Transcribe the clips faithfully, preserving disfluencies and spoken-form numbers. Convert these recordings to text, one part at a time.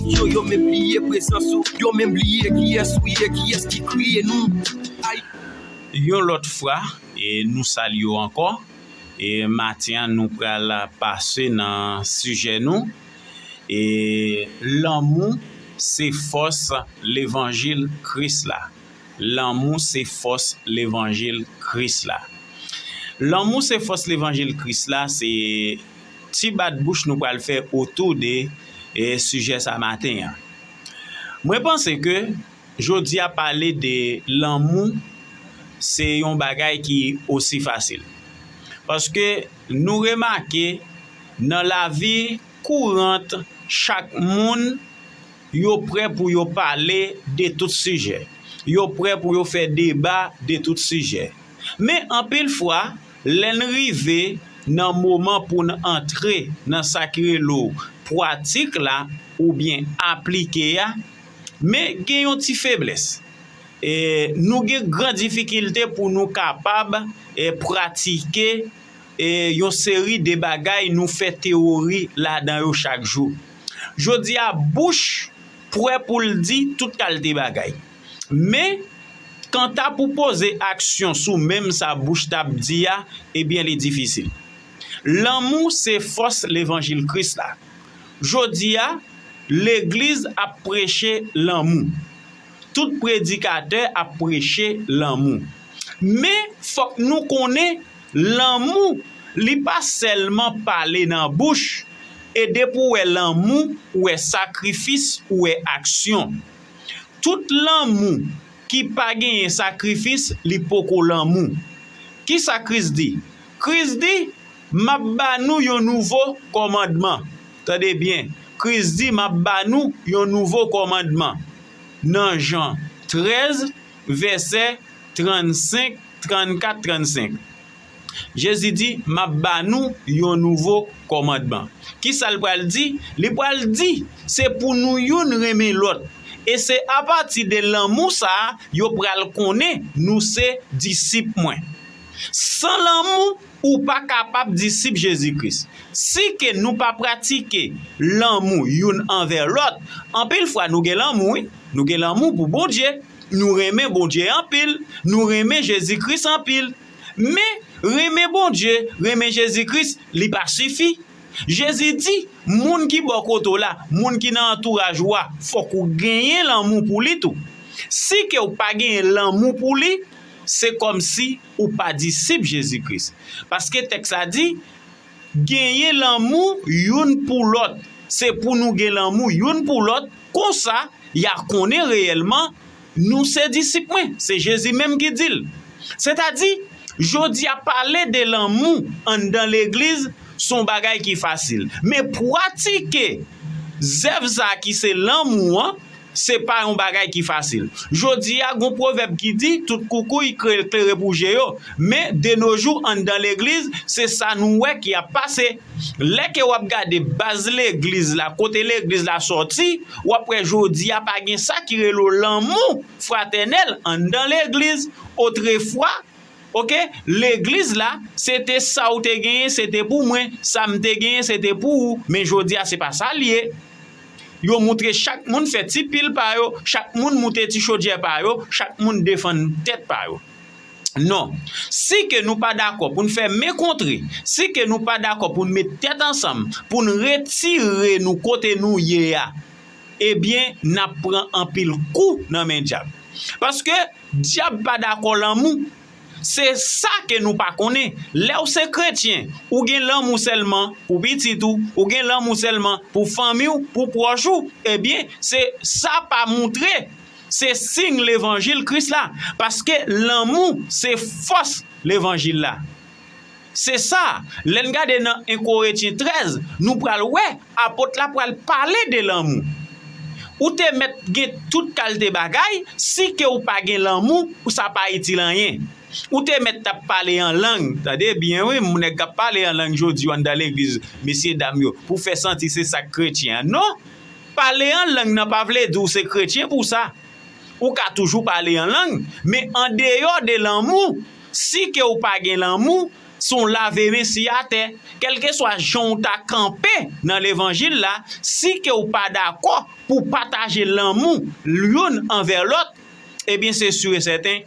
Yo, yo menm bliye prezans ou, yo menm bliye kiyès ou ye, kiyès ki kreye nou. Ay. Yon lòt fwa, e nou salye w ankò. E maten an, nou pral pase nan sijè nou. E lanmou se fòs levanjil Kris la. Lanmou se fòs levanjil Kris la. Lanmou se fòs levanjil Kris la, se ti bat bouch nou pral fè otou de, e, sijè sa maten an. Mwen panse ke jodi a pale de lanmou, se yon bagay ki osi fasil. Paske nou remake nan lavi kourant, chak moun, yo prè pou yo pale de tout sijè. Yo prè pou yo fè deba de tout sijè. Men anpil fwa, lè n rive nan moman pou n antre nan sa ki rele w pratik la oubyen aplike a, men gen yon ti feblès. E, nou gen gran difikilte pou nou kapab, e, pratike, e, yon seri de bagay nou fè tewori ladan yo chak jou. Jodi a, bouch prè pou l di tout kalte bagay. Men, kanta pou poze aksyon sou menm sa bouch t ap di a, ebyen, li difisil. Lanmou se fòs levanjil Kris la. Jodi a, legliz ap preche lanmou. Tout predikatè ap preche lanmou. Men, fòk nou konnen lanmou, li pa sèlman pale nan bouch, e depi w wè lanmou, ou wè sakrifis, ou wè aksyon. Tout lanmou ki pa genyen sakrifis, li poko lanmou. Kisa Kris di? Kris di, "M ap ba nou yon nouvo kòmandman." Tande byen, Kris di, "M ap ba nou yon nouvo kòmandman." Nan Jan trèz, vèsè trannsenk, trannkat, trannsenk. Jezi di, "M ap ba nou yon nouvo kòmandman." Kisa l pral di? Li pral di, se pou nou youn renmen lòt. E se apati de lanmou sa a, yo pral konnen nou se disip mwen. San lanmou, ou pa kapab disip Jezi Kris. Si ke nou pa pratike lanmou youn anvè lòt, anpil fwa nou gen lanmou, wi. Nou gen lanmou pou Bondye. Nou renmen Bondye anpil. Nou renmen Jezi Kris anpil. Men, renmen Bondye, renmen Jezi Kris, li pa sifi. Jezi di, moun ki bò kote w la, moun ki nan antouraj ou a, fòk ou genyen lanmou pou li tou. Si ke w pa genyen lanmou pou li, se kòmsi ou pa disip Jezi Kris. Paske tèks la di, genyen lanmou youn pou lòt. Se pou nou gen lanmou youn pou lòt, konsa, y a konnen reyèlman nou se disip mwen. Se Jezi menm ki di l. Sètadi, jodi a pale de lanmou anndan legliz, se yon bagay ki fasil. Men pratike zèv sa a ki se lanmou an, se pa yon bagay ki fasil. Jodi a, gon pwovèb ki di, tout koukouy kre-, klere pou je yo. Men, de no jou, anndan legliz, se sa nou wè ki ap pase. Lè ke w ap gade baz legliz la, kote legliz la sòti, w ap wè jodi a pa gen sa ki rele w lanmou fratènèl anndan legliz. Otrefwa, oke, legliz la, se te sa w te genyen, se te pou mwen, sa m te genyen, se te pou ou, men jodi a, se pa sa l ye. Yo moutre chak moun fè ti pil pa yo, chak moun moute ti chodyè pa yo, chak moun defann tèt pa yo. Non. Si ke nou pa dakò pou n fè men kontre, si ke nou pa dakò pou n met tèt ansanm, pou n retire nou kote nou ye a, ebyen, n ap pran anpil kou nan men dyab. Paske dyab pa dakò lanmou. Se sa ke nou pa konnen. Lè w se kretyen, ou gen lanmou sèlman pou pitit ou, ou gen lanmou sèlman pou fanmi w, pou pwòch ou, ebyen, se sa pa moutre. Se siy levanjil Kris la. Paske lanmou se fòs levanjil la. Se sa, lè n gade nan en Korentyen trèz, nou pral wè apot la pral pale de lanmou. Ou te mèt gen tout kalte bagay, si ke w pa gen lanmou, ou sa pa itil anyen. Ou te mèt t ap pale an lang, tande byen wi, moun nèg k ap pale an lang jodi yo anndan legliz, mesye dam yo, pou fè santi se sa k kretyen an. Non! Pale an lang nan pa vle di w se kretyen pou sa. Ou ka toujou pale an lang, men andeyò de lanmou, si ke w pa gen lanmou, se yon lave men si atè. Kèlkeswa jan w ta kanpe nan levanjil la, si ke w pa dakò pou pataje lanmou youn anvè lòt, ebyen, se si e sèten,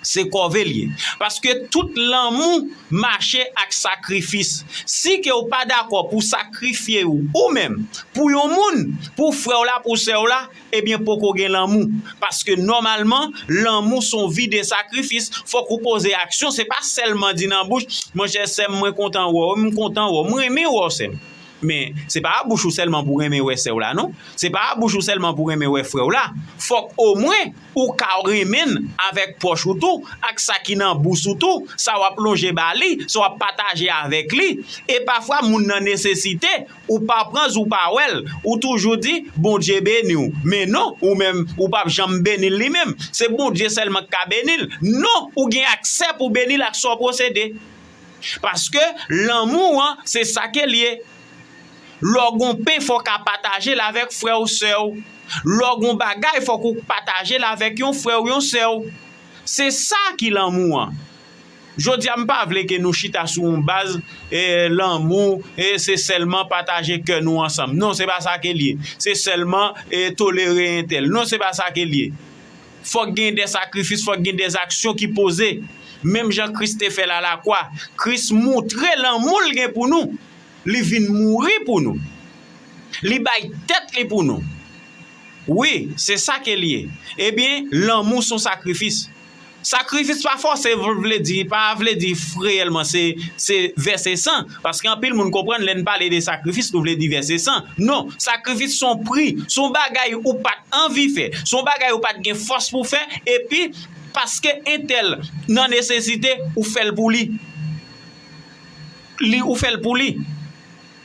se kòve l ye. Paske tout lanmou mache ak sakrifis. Si ke w pa dakò pou sakrifye w, ou menm, pou yon moun, pou frè w la, pou sè w la, ebyen, poko gen lanmou. Paske nòmalman, lanmou se yon vi de sakrifis. Fòk ou poze aksyon. Se pa sèlman di nan bouch, "Monchè, sè m, mwen kontan wè w, m kontan wè w, m renmen wè w, sè m." Men, se pa a bouch ou sèlman pou renmen wè sè w la, non. Se pa a bouch ou sèlman pou renmen wè frè w la. Fòk omwen ou ka renmen l avèk pòch ou tou, ak sa ki nan bous ou tou, sa w ap lonje ba li, sa w ap pataje avèk li. E pafwa, moun nan nesesite, ou pa pran, ou pa wè l, ou toujou di, "Bondye beni w." Men non, ou menm, ou p ap janm beni l li menm. Se Bondye sèlman k ka beni l. Non, ou gen aksè pou beni l ak sa w posede. Paske lanmou an, se sa ke l ye. Lè w gon pen, fòk w ka pataje l avèk frè w, sè w. Lè w gon bagay, fòk ou pataje l avèk yon frè w, yon sè w. Se sa ki lanmou an. Jodi a, m pa vle ke nou chita sou yon baz, e, lanmou, e, se sèlman pataje kè nou ansanm. Non, se pa sa ke l ye. Se sèlman, e, tolere entèl. Non, se pa sa ke l ye. Fòk gen de sakrifis, fòk gen de aksyon ki poze. Menm jan Kris te fè l alakwa, Kris moutre lanmou l gen pou nou. Li vin mouri pou nou. Li bay tèt li pou nou. Wi, se sa ke l ye. Ebyen, lanmou se yon sakrifis. Sakrifis pa fòse vle di, pa vle di reyèlman se, se vèse san. Paske anpil moun konprann lè n pale de sakrifis, nou vle di vèse san. Non, sakrifis se yon pri, se yon bagay ou pa t anvi fè, se yon bagay ou pa t gen fòs pou fè, epi paske entèl nan nesesite, ou fè l pou li. Li, ou fè l pou li.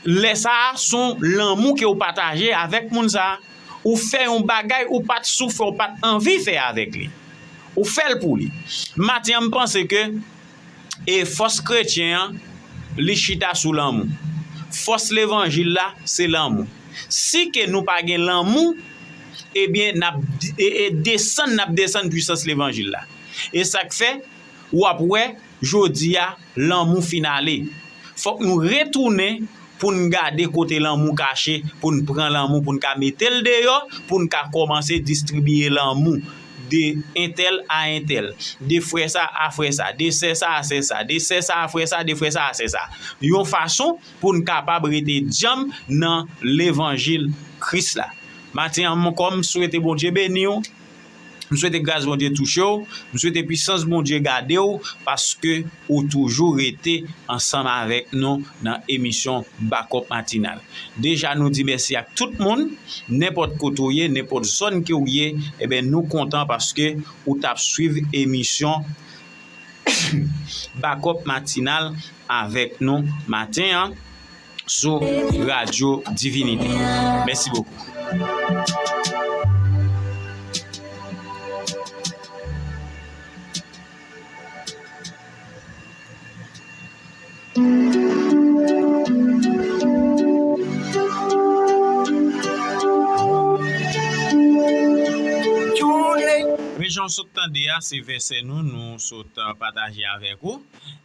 Lè sa a, se yon lanmou ke w pataje avèk moun sa a. Ou fè yon bagay ou pa t sou fè, ou pa t anvi fè avèk li. Ou fè l pou li. Maten an, m panse ke, e, fòs kretyen an, li chita sou lanmou. Fòs levanjil la, se lanmou. Si ke nou pa gen lanmou, ebyen, n ap d-, e, e, desann, n ap desann pwisans levanjil la. E sa k fè, w ap wè, jodi a, lanmou fin ale. Fòk nou retounen pou n gade kote lanmou kache, pou n pran lanmou, pou n ka mete l deyò, pou n ka kòmanse distribiye lanmou de entèl a entèl, de frè sa a frè sa, de sè sa a sè sa, de sè sa a frè sa, de frè sa a sè sa. Yon fason pou n kapab rete djanm nan levanjil Kris la. Maten an, m ankò, m swete Bondye beni w. M swete gras Bondye touche w. M swete pwisans Bondye gade w, paske ou toujou rete ansanm avèk nou nan emisyon Bakòp Matinal. Deja, nou di mèsi ak tout moun, nenpòt kote w ye, nenpòt zòn ke w ye, ebyen, nou kontan paske ou t ap swiv emisyon Bakòp Matinal avèk nou maten an sou Radyo Divinite. Mèsi bokou. Men jan w sot tande a, se vèsè nou, nou sot, uh, pataje avèk ou.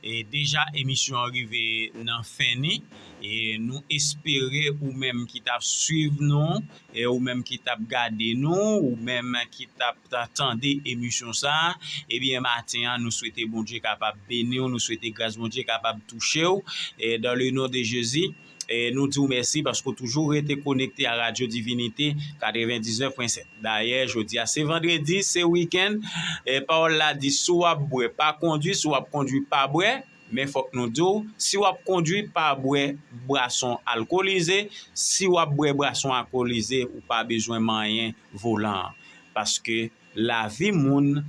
E deja emisyon an rive nan fen ni. E nou espere ou menm ki t ap swiv nou, e ou menm ki t ap gade nou, ou menm ki t ap ta-, tande emisyon sa a, ebyen, maten an, nou swete Bondye kapab beni w, nou swete gras Bondye kapab touche w, e dans le nom de Jésus, e nou di w mèsi paske w toujou rete konekte a Radyo Divinite katrevendiznèf pwen sèt. Dayè, jodi a se vandredi, se wikenn. E pawòl la di, si w ap bwè, pa kondwi, si w ap kondwi, pa bwè. Men fòk nou di w, si w ap kondwi, pa bwè bwason alkolize. Si w ap bwè bwason alkolize, ou pa bezwen manyen volan an. Paske lavi moun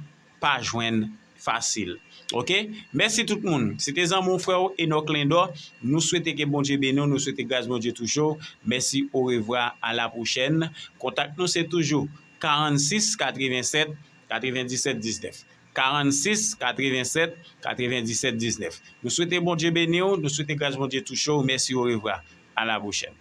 pa jwenn fasil. Oke? Mèsi tout moun. Se te zanmi w, frè w, Enock Lindor. Nou swete ke Bondye beni w, nou swete gras Bondye touche w. Mèsi, orevwa, a la pwochèn. Kontak nou se toujou karannsis katrevennsèt katrevendisèt diznèf. Karannsis katrevennsèt katrevendisèt diznèf. Nou swete Bondye beni w, nou swete gras Bondye touche w. Mèsi, orevwa. A la pwochèn.